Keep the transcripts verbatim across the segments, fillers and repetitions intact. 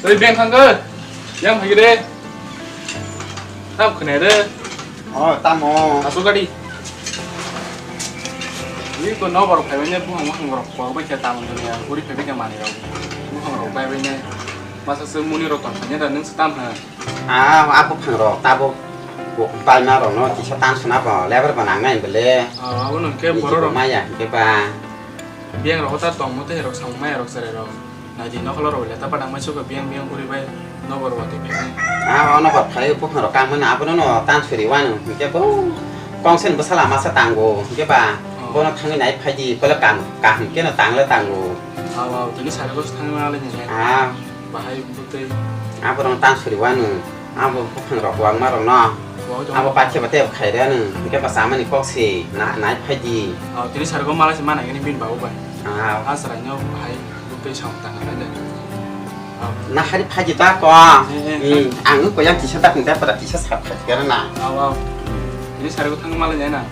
Tei beng thangkhe, yang phai de. Tam khne re. Oh, tamo. Asu gadi. Ni ko no bor phai ne buhang buhang rok ko bai khe tam ne ya. Guri phai ke mani rok. Buhang rok bai bai ne. Masa se muni rok ton ne da nung se tam ha. Ah, apo phang rok tabo. Bai ma rok no kisa tan suna bo lebar ba nang nai bele. Ah, abo nung ke boro rok. Maya ke ba. Biang rok ta tong mo te rok sang maya rok sare rok. Naidi nokolo rok le ta padang mai suka biang biang guri bai nokor wati phai. Ah, o nokor phai buphang rok kang mano abono no tan suri wano hingke bo kongsen bwsala masa tango hingke ba. Oh. Bono thangwi nai phaidi bole kam kaham keno tangle tango. Aw, aw, tini sari bos thangwi ma le ni. Ah. Bahai butui. Abono tan suri wano. Abo buphang rok wangma rok no. Wow, abo jong. Pache bate khai re no. Hingke ba samani kok si na nai phaidi. Aw, tini sari ko mala si mana gini bin babu bai. Ah. Asra nyo bahai. Tei sam tang nai le. Aw. Na hari phaji ta ko. Eh, eh, hmm, ang ko yang kisa ta kung ta pada kisa sap khaji kana na. Aw, aw. Ini sari ko thang malai na.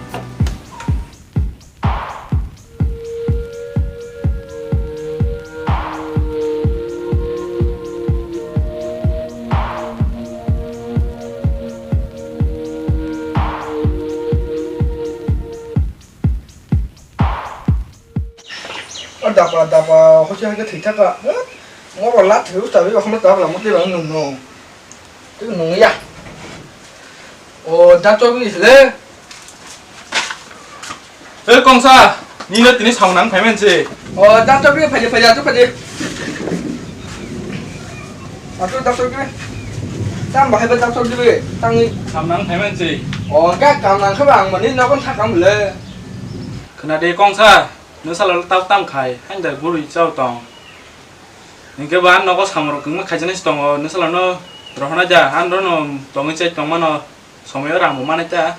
O dapa dapa hoche hoche thwi thaka. Mo bo la thwi usta wi khamo ta bla mo twi bang nung no. Twi nung ya. O doctor bi le. E kongsa, ni no tini saung nang phai men se. O doctor bi phai phai tu phai. Atu doctor bi. Tam bahai ba doctor bi. Tang ni. Saung nang phai men se. O ga kam nang kha bang mani no kon thakam le. Khna de kongsa. Nwsalo tab tam khai, hain da gurui chao tong. Hinkhe ba nogo samung kwbangma khaijaknai se tongo, nwsalo no rohornai da, ang rono tongwi chai tongmano somoyo rang bo manai ta.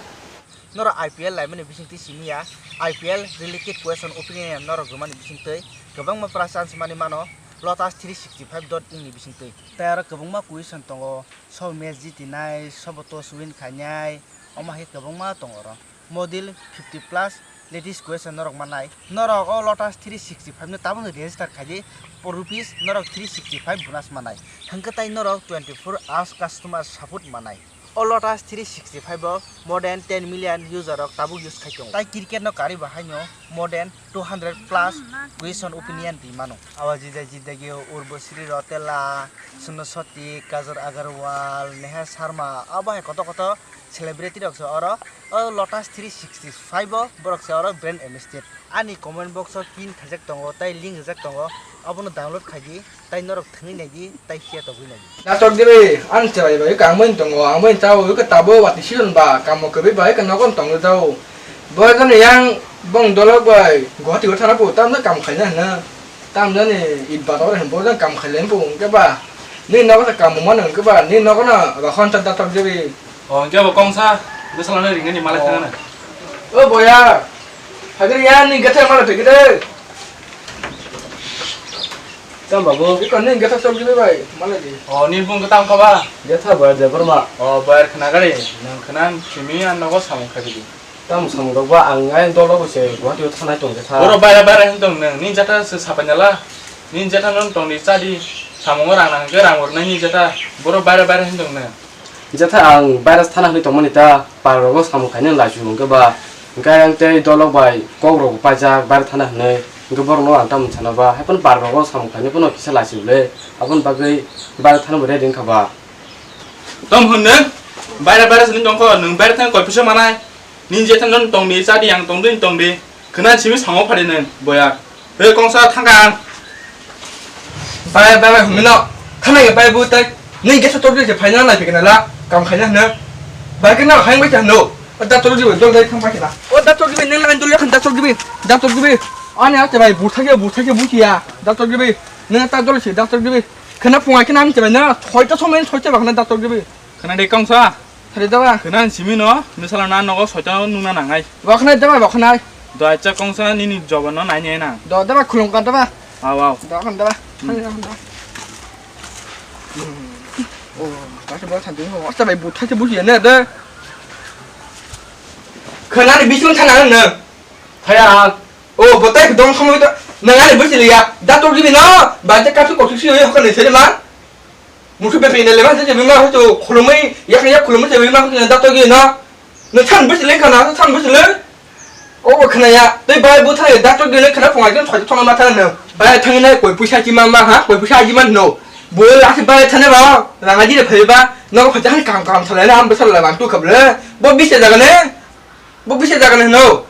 Norok I P L laimani bisingtwi simi ya, I P L related question opinion norok rwmani bisingtwi kwbangma pra chance mani mano Lotus three sixty five dot in ni bisingtwi. Tei aro kwbangma question tongo, sobo match jitinai, sobo toss win khainai, omo hai kwbangma tongo oro. Model fifty plus latest question norok manai. Norok o Lotus three sixty five no tabuk register khaidi, rupees norok three sixty five bonus manai. Hwnkhe tai norok twenty four hours customer support manai. O Lotus three sixty five o more than ten million user rok tabuk use khai tongo. Tai cricket no karwi bahaino more than two hundred plus question opinion twi mano. Awa Jidai Jidagi, Urvasri Rautela, Suna Soti, Kajal Agarwal, Neha Sharma, abo hai koto koto celebrity rok se oro. O Lotus three sixty five o borok se oro brand ambassador. Ani comment box o pin khaijak tongo, tai link rijak tongo, abono download khaidi, tai norok thangwi naidi, tai share togwi naidi. Natok dibi, ang chwrai bai kangmani tongo, ang bai chao, iko tabo wati season ba, kamo kwbwi bai iko nogon tongwi jao. Bo jani yang bong dolok bai, Guwahati o thana po, tamno kam khaina hwna. Tamjani it bata ore hwnbo jang kam khailai bo hwnkhe ba. Nini nogo ta kam mano hwnkhe ba, nini nogo no rw kha hwn ta datok dibi. O, hwnkhe bo kongsa, bwsala no ringani malai thangana. O boya, hagri ya ni getha malai phikhe de. Tam babu. Iko ni getha chok dibi bai, malai di. O, ni bung kwtam kha ba? Getha boya de borma. O, boyar khna gari, nang khna simi an nogo samung khaidi. Tamo samung rok ba ang ayang dol rok se Guwahati o thanai tong khe tha. Borok baira baira hin tong nang, nini jata se sapai nala, nini jata no tong di cha di, samung o rang nang khe rang rok nai nini jata, borok baira baira hin tong nang. Jata ang baira thana hinwi tong mani ta, par rogo samung khainai lai chubung khe ba, hwnkhe ayang tei dol rok bai kok rok paijak baira thana hinwi, hwnkhe borok no ang tamo sana ba, hai phano par rogo samung khainai phano kisa lai chubung le, aboni bagwi baira thana bo ready wngkha ba. Tom hwn nang, baira baira se nini tong kho, nwng baira thang koi pisa manai. Nini jeta non tong di, cha di, ang tong di, tong di. Khna simi sango phari nang, boya. He kongsa thangkang. Bai, bai, bai, hwnwi no. Thana ge bai bu tai. Nini gesa tok di je phaina nai phikna la. Kam khaina hwna. Bai ke na haing bai ta no. O doctor di dol dai thang bai kena. O doctor di nang nang dol yakhan doctor di. Doctor di. Ani ate bai buthai ge, buthai ge buchiya. Doctor di. Nang ta dol si doctor di. Khna phungai khna ani chwrai na. Soita somoi soita ba khna doctor di. Khna de kongsa. Khare da ba. Khna simi no, nwsala na nogo soita nungna nangnai. Ba khna da ba, ba khna. Do acha kongsa nini joban no nai nai na. Do da ba khulung ka da ba. Aw, aw. Do khna da ba. Hmm. Khna da ba. O, ta se ba than de ho. Asa bai bu tha se bu ye ne de. Khna ni bising thana na. Thaya. O, bo tai dong khamo to. Na ngani bu sili ya. Da to gibi no. Ba te ka su ko su yo ko ne se ma. Musu bepe ne leba se bima hoto khulumai yak yak khulumai se bima hoto dato gi no. No chan bus le kana chan bus le. O khana ya. Tei bai bu thai dato gi le khana phunga jin thoi thong ma thang no. Bai thang nai koi puisa ji ma ma ha koi puisa ji man no. Bo la se bai thane ba. Ranga ji le phai ba. No kho jang kang kang thale na am bus le ban tu khab le. Bo bise jaga ne. Bo bise jaga ne no.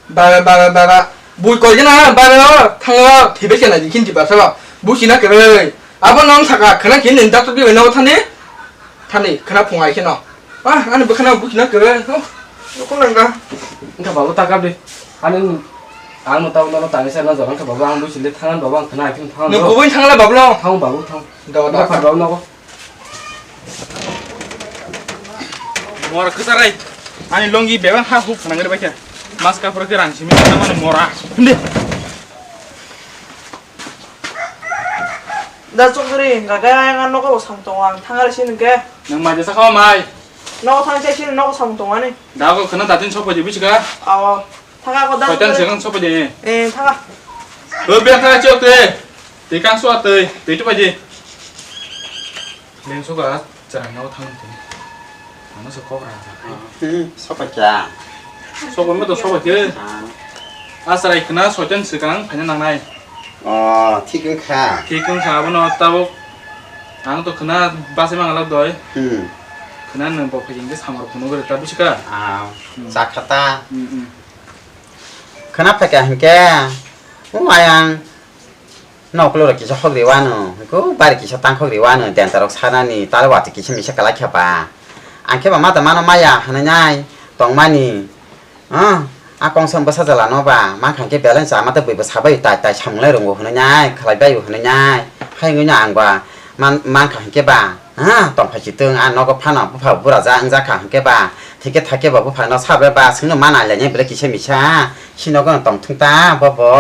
Bara, bara, bara. Bui koi jana, bara, thango, thibe kena di, kinti basa ba. Busi na kere. Abo nong saka, khana kin, doctor di, no thani. Thani, khana phungai keno. Ah, ani bukhana busi na kere. Oh, ko nangga. Engka babu takap di. Ani, ang no tau no tangi sa na jorang ka babu, ang busi le thangan babu, ang khana akin thangan. No, kubui thangla babu lo. Thang babu, thang. Da, da. Engka babu no. Mora kwtarai. Ani longi bebak ha huk nang ri baikha. Mas kapra ke rang simi na mano mora. Hinde. Da chukri, gaga yang nogo sam tong ang thangari sin ke. Nang mai jasa khawa mai. Nogo thang sai sin nogo sam tong ani. Da ko khana datin sok baji bichka. Awo. Thaka ko da. Paitan segang sok baji. Eh, thaka. Lo biang thaka chok te. Te kang so te. Te tu baji. Leng soka cherang nao thang tini. Ano se kok rang. Hmm, sopa kya? Sopa me to sopa ke. Ah. Asarai khna soitan swkang phaina nangnai. Oh, thik wngkha. Thik wngkha abono tabuk. Ang to khna base mangalak doi. Hmm. Khna nang bo phajing de samar phunuk gori ta busi ka. Ah, hmm. Chakha ta. Hmm, hmm. Khna phaka hinkhe. O ayang. Noklorok kisa hok riwano, hwnkhe bari kisa tangkhok riwano, dentarok sanani, talo watwi kisa misa kwlai kha ba. Ang khe ba mata mano maya hwnwi nai tongmani. Ah, a kongsa bwsa jalano ba, mankha hwnkhe belai chama tei bui bwsa bai tai tai samung lai rwngo hwnwi nai, khlai bai hwnwi nai. Hai wngwi no ang ba man-, mankha hwnkhe ba, ah, tongphai si twng, a nogo phano bupha bura ja wngjakha hwnkhe ba, thike thake ba buphano sabai ba, swngno mana lainai belai kisa misa, si nogo tongthung ta, bo bo.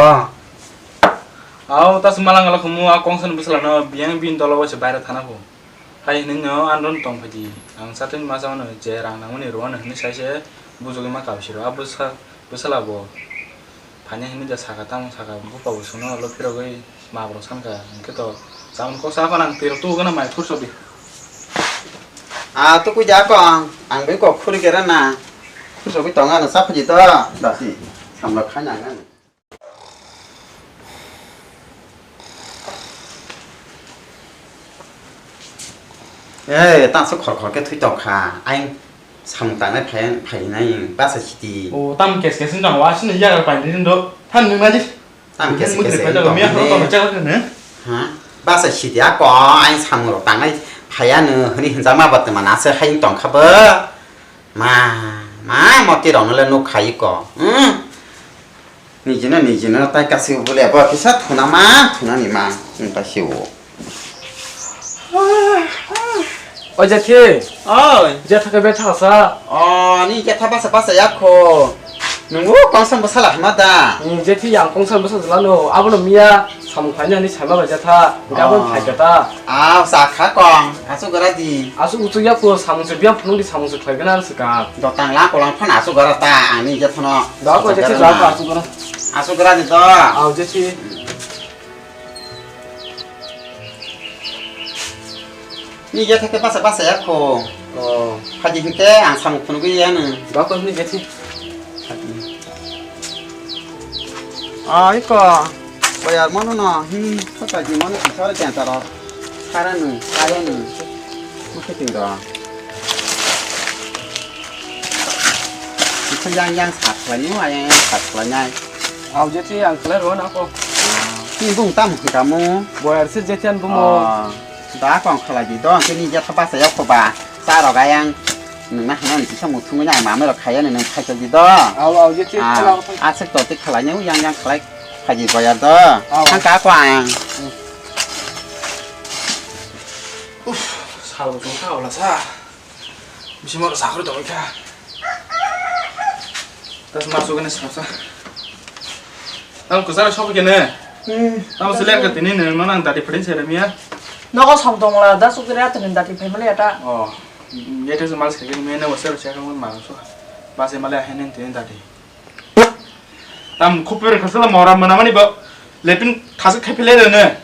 Aw, ta se malang gala khumu, a kongsa ni bwsala no biyang bini dolo waisa baira thana kho. Hai hinwi no andro no tong phaidi. Ang chatwini masa mano je rang nangmani rw ano hinwi sai se bujugwi ma kau siro. A bwsa, bwsala bo phaina hinwi da saka tamo saka bupha bo suno ulo phirogwi ma borok sankha. Hwnkhe to chamani kok sa phano ang twi rok tubu gana mai khursobi. A tukui ja kong, ang bai kok khuri kera na. Khursobi tong ano sa phaidi to. Dasi, samrok khai nang ano. Eh, tangso khor khor khe thwi tong kha. Ayang samung tangnai phai, phai nai basa siti. O, tam kes kes wng tong, wa sini yagar pai ni do. Than nung nai di. Tam kes kes wng tong, miya khoro tong chak ne. Ha? Basa siti a ko, ayang samung rok tangnai phai ano hwnwi hwnjakma ba twma na se hai wng tong kha bo. Ma, ma, moti rok no le nuk khai ko. Hmm. Nijino, nijino, tai kasi bole bo kisa thuna ma, thuna ni ma, wng ta si o. O jethi. Oi. Jetha ke betha sa. O, ni jetha basa basa ya kho. Nungu kongsan bwsala hama da. Ni jethi yang kongsan bwsa jala no, abono miya samung khaina ni sama ba jetha. Gabon phai kata. Ah, sa kha kong. Asu gara di. Asu uchu ya ko samung se biang phunung di samung se khlai gana se ka. Dotang la kolang phan asu gara ta ani je phano. Da ko je ga asu gara. Asu gara di to. Au je si. Ni je thake pasa pasa ya ko. Oh. Phaji hite ang samung phunugwi ya no. Da ko ni je si. Ai ko, bayar mano no, hi, kota ji mano ki sore tiang taro. Sara no, kaya no. Mukhe ting do. Mukhe yang yang sat lai no, yang yang sat lai nai. Au je ti ang kle ro na ko. Ni bung tam kamu. Boyar se je tian bumo. Da kong khalai di do, ke ni je thapa sa yok ba. Sa ro ga yang. Nung na hana ni kisa muthungwi nai mamai rok khaiya ni nung khaisa di do. Au, au, je ti khala. Aswk to ti khalai nai yang yang khalai khaji goya do. Au. Thang ka ko ang. Uf, sal bo tong kha ola sa. Bisi mor sa khori tong kha. Tas ma sugane sa sa. Tam kwcharo sobo kene. Hmm. Tam selek ka tini ne no nang dati phatin sere miya. Nogo som tong la da sugre atini dati phai mali ata. Oh. Yete se mal se kene me ne wase wase ka mon ma so. Ba se mali ahen tini dati. Tam khupir khasala mora mana mani ba. Lepin thasik khai phele ne.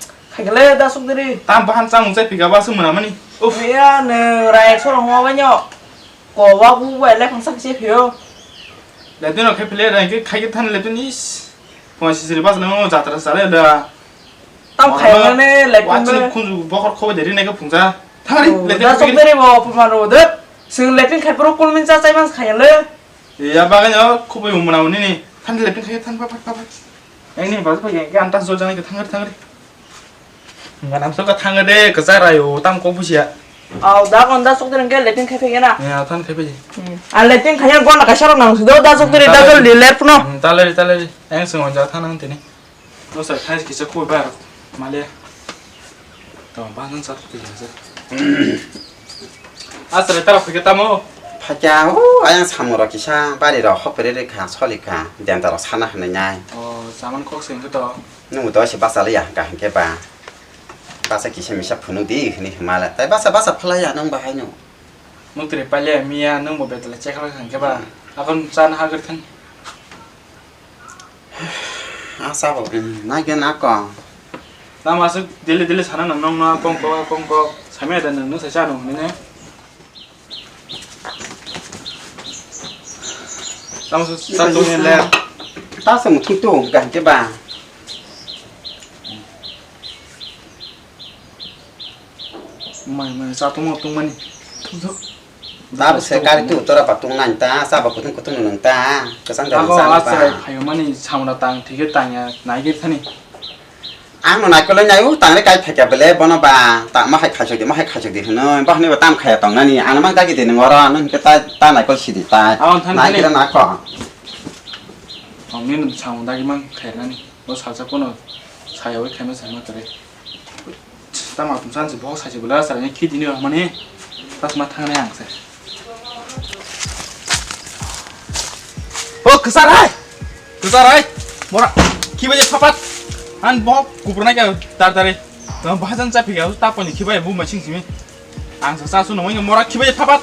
Kele da sukdiri. Tam bahan chamung chai phika ba sung mwnamani. Uf. Ya ne rai ekso rong ma banyo. Ko wa bu bai le khangsa kise phio. Le dino khe phile rai ke khai ke than le dun is. Ko sisiri bas le mo jatra sale da. Tam khai ne le kun. Wachin be. Khunju bokhor khobe deri ne ke phungja. Thari le da sukdiri bo pumaro de. Sing lekin khai pro kun min cha chai man khai le. Ya bagani o khubui mwnamani ni. Than lekin khai than pa pa pa pa. Engni bas pa ke antas jol jana ke thangri thangri. Ganam soka thangri de, kwcharayo, tam kok busia. Au, da kon da sokdiri ke lekin khai phege na. Ya, than khai phege. Hmm. A lekin khai ya gona kaisa rok nang sudo, da sokdiri da jol di ler puno. Hmm, taleri, taleri. Eng sing on ja than ang tini. No sa khai kisa khubui bar. Male. To, ba nang sa tu ya. Asre tara phike tamo? Phakya, o, ayang samung rok kisa, bari rok hopre re kha, soli kha, denta rok sana hwnwi nai. O, saman kok se hwnkhe to? Nung to se basa liya, kaham khe ba. Basa kisa misa phunuk di, hwnwi hwma le. Tai basa, basa phalaya nung bahai no. Nung tre paile miya, nung bo betla chekla hwnkhe ba. Akon chan ha gor thang. Asa bo, em, nai ke na ko. Tamo aswk daily daily sana nang nong na kong ko, kong ko. Samya da nang nung sai cha nung ne. Tamo sa, sa tu ne le. Ta se muthung tu, ga ke ba. Mai, mai, sa tungma, tungmani. Tungthok. Tabuk se kari tu tora ba tung nang ta, sa ba kutung kutung nung ta. Kesang dari sa ba. Phayo mani samra tang, thike tang ya, nai gir thani. Ang no nai kolai nai u, tang le kai phai kya bele, bono ba, ta ma hai khajak di, ma hai khajak di hwnwi, ba hwnwi ba tam khaya tong nani, ang mang dagi di nung oro, nung ke ta, ta nai kol sidi ta. Nai kira na kho. Ang ni nung samung dagi mang khaya nani, bo salsa kono saya wai khaima sama tore. Tamo tum san se box sai se bela sai ne khidi ni mani tas ma thang ne ang se. O kwchar hai. Kwchar hai. Mora khibai phapat. An bo kupur na ka tar tare. Tamo bahajan cha phiga ta poni khibai bu ma sing simi. Ang sa sa su no mora khibai phapat.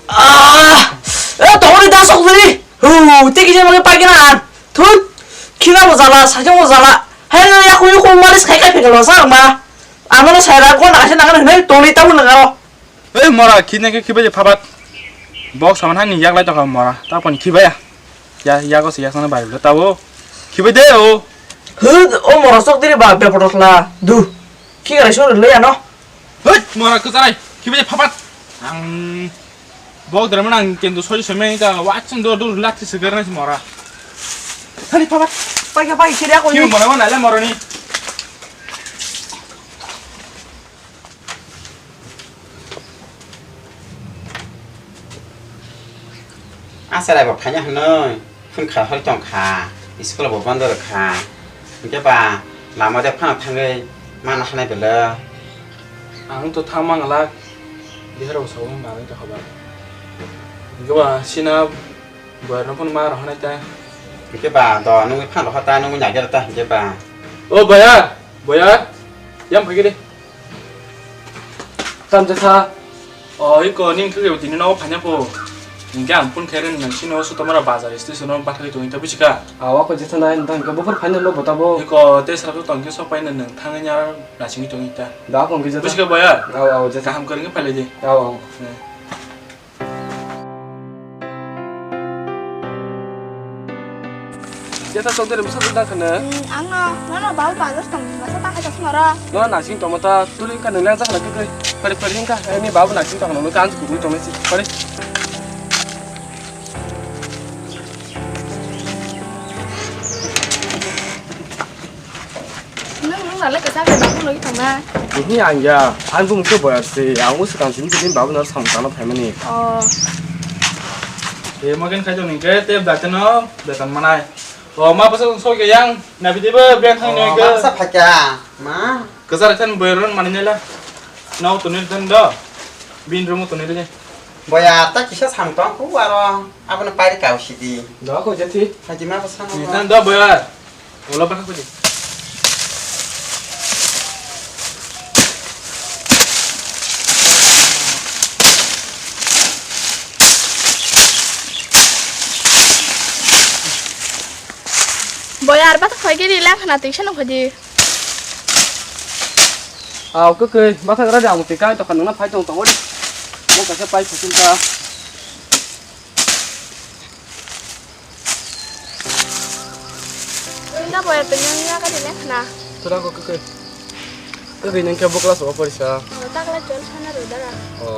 Ah! E to ni da sok ni. Hu, tiki je mage pagi na. Thut, khina bo jala, saja bo jala. Hai na yaku yaku malis khai khai phekalo sa ma. Amano sai ra ko na se na na nai toli ta mun ngaro. Ei mora khine ke khibai phabat. Bok saman hani yak lai to mora. Ta pon khibai ya. Ya ya ko se yak sana bai ta o. Khibai de o. Hud o mora sok diri ba be potokla. Du. Khi gare so le ya no. Hut, mora kwcharai, khibai phapat. Ang bok dera mana ang kendo soi soi mai ka wachung do do lati segar nai mora. Thani phapat. Pai ka pai khiria ko. Khibai mora mana le moroni. Asarai bo phanya hwnwi phun kha hoi tong kha, school bo bondo rw kha. Hinkhe ba lama de phano thangwi mana hanai belai. Ang to thang mang glak, bihar bo sawi manwi tongkha ba. Hinkhe ba sina boyar no phano ma rw hanai ta. Hinkhe ba do nungwi phano rw ta nungwi nai ta hinkhe ba. O boyar, boyar, yang phai khe de. Tamjakha. O, iko, ning khe tini nogo phaina pho. Hinkhe ang phone khe rwng nang sino Sutamara bazar station o bathagwi tongwi ta buchika. Awa ko jesa nai nang khe buphur phaina no bota bo. Iko, tei sara tong khe sok paina nang thangwi nya nasingwi tongwi ta. Da ko khe jesa. Buchika boya. Aw, aw, jesa. Kaham kwrwngwi phailai di. Aw, aw. Hmm. Jeta chokdere bwsa jeta khwna. Hmm, ang no, no, no, babu bazar tong, masa ta hai ta sumara. No, nasing tong mata, tuli ka nang jang khwna khe, pari pari ka, ani babu nasing tong no, kan ku tong si, pari. Nung, nung nalai kwchak hai babu logwi tongna. Bini ang ya, ang bumung khe boyar se, ang o swkang simi simi babu no samung tangna phaimani. Oh. E, mogen khai tong ningke, te bwlai teno beton manai. O, ma bwsa sok yang, nabi dibo, ben thang ningke. Ma bwsa phakya, ma. Kwchar khan boyar mani nela. Nau tonir dan do. Bin room tonir je. Boyar ta kisa samung tong ku aro, abono pairi kau sidi. Do ko jethi. Haji ma bwsa no. Ni dan do boyar. Ulo bana kudi. Boyar bata khoi giri lang khana twi sano khodi. Aw, kwkwi, bwthak rw di, ang twi kai tongkha, nwngno phai tong tongo di. Mo kaisa pai phuchung ta. Wngda boya tongya ka di lekhna. Tura ko kwkwi. Kwkwi nang khe bo class o porisa. O, ta class twelve sana ro dara. O.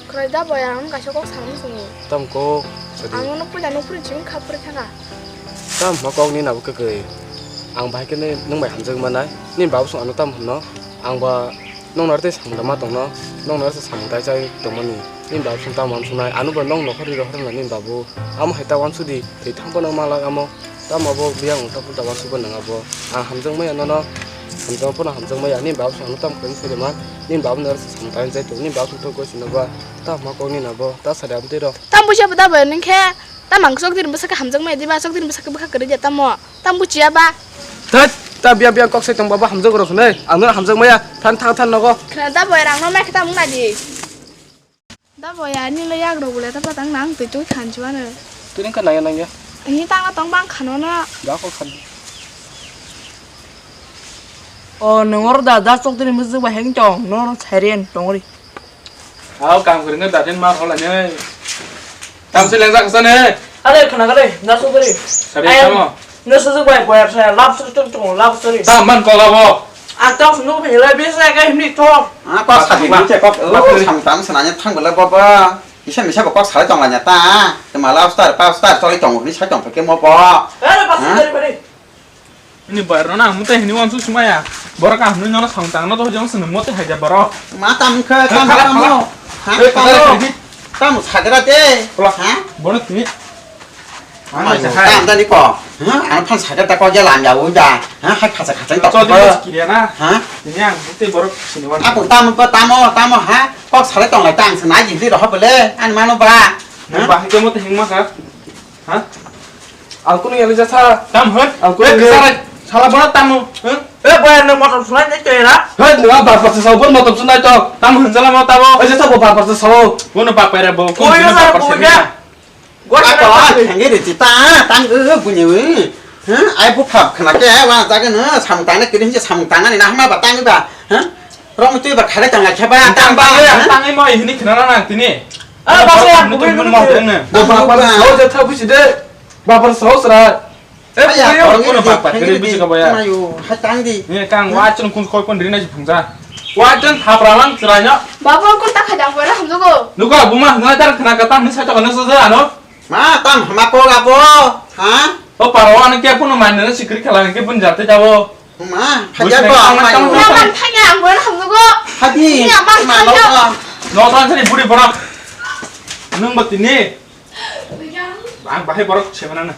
Khwrai da boya, ang kaisa kok samung sungo. Tam kok, sadi. Ang no puila no puri chim kha puri thanga. Tam ma kok ni nabo kwkwi. Ang bahai khe nwng bai hamjak manai. Ni babu song ano tam hwnno. Ang ba nong nar tei samung da ma tongno. Nong nar tei samung dai chai tongmani. Ni babu song tam ham sunai. Ano ba nong nokhor ri rohor na ni babu. Amo hai ta wan sudi. Tei thang phano malak amo. Tamo abo biyang ulta pulta wansukgo nang abo. Ang hamjakmaya nono. Hamjakma phano hamjakmaya. Nini baba song ano tamo khlai phai rwma. Nini baba no samung tangwi jai tongo. Nini baba song to goi sino ba. Tamo kok nini abo. Ta sari abo twi rw. Tam bujiya bo da boy nung khe. Tam ang sok din bwsakhe hamjakmaya diba. Sok din bwsakhe bwkha kwrwi de tamo. Tam bujiya ba. Thai, ta biyang biyang kok sai tong baba hamjak rw hwnwi. Ano hamjakmaya. Than thang than nogo. Khna da boy rang no mai khe tam wng nai di. Da boya, nini le yak rok bole ta patang nang twi twi khan chuano. Twi nang kha nangya nangya. Tini tang tong bang khano na. Da ko khan. O nongor da da chok tini mujung ba heng tong, nor sairen tongri. Aw kam kring da den mar hola ne. Tam se lengjak sa ne. Ale khna gale, na so gari. Sari tamo. No sujuk bai boyar sa love story tung tung love story. Ta man ko labo. Ang tong sunu phela bisa ka himni thok. Ah, kok sadi ni che kok. Bakri. Sam tam sananya thang bela baba. Isa misa ba kok sala tong lanya ta. Te ma love story, pop star story tong ni sa tong ke mo bo. Eh, pas dari bari. Ini bayar na mutai hini wan su sumaya. Borok ang hini nono sang tang no to jong sunu mote haja borok. Ma tam khe tam tam mo. Ha, tam mo. Tam sagra te. Ha? Bono tini. Ano hai. Tam tadi ko. Ha? Ano phan sakha ta ko ja lam ya u da. Ha? Hai khacha khacha to. Chodi ko kiriya na. Ha? Ini ang bukti borok sini wan. Aku tam ko tamo tamo ha. Kok sale tong lai tang sana jindi roh bele. An mano ba. Ha? Ba hike mo te hingma ka. Ha? Alkunu yali jasa. Tam hon. Alkunu. Eh, sala bono tamo. Ha? Eh, boy no motor sunai nai to era. Hei, nwa bar bar sa bo motor sunai to. Tam hon sala mo tabo. Eh, jasa bo bar bar sa. Bono bak pere bo. Boy no sa boy. Gua apa? Hengge de cita, tang eh bunyi eh. Hah, ai bu phap khna ke wa jaga ne samung tang ne kiri je samung tang ne na ma ba tang ba. Hah? Rom tu ba khare tang la khaba tang ba. Tang mo ini khna na tini. Ah, ba ya, bu bu bu. Bo ba ba so je tha busi de. Ba ba so sra. Eh, aya, buyo, kono ini bak bak, ini kiri bisi ka baya. Ayo, hai tang di. Ni kang wa chun kun khoi kon rina ji phungja. Wa chun thapra lang chrai no. Baba kun ta khajang pora hamjogo. Nuka buma na tar khna ka tam ni sa ta na sa ano. Ma tam hama ko la bo. Ha? O paro an ke puno man na sikri khala ke pun jate jabo. Ma, hajar ko ma yo. Na man thanya ang pora hamjogo. Hadi. Ni amang ma lo thanya. Ko. No tan sani buri pora. Nung batini. Ang bahai borok sebenana.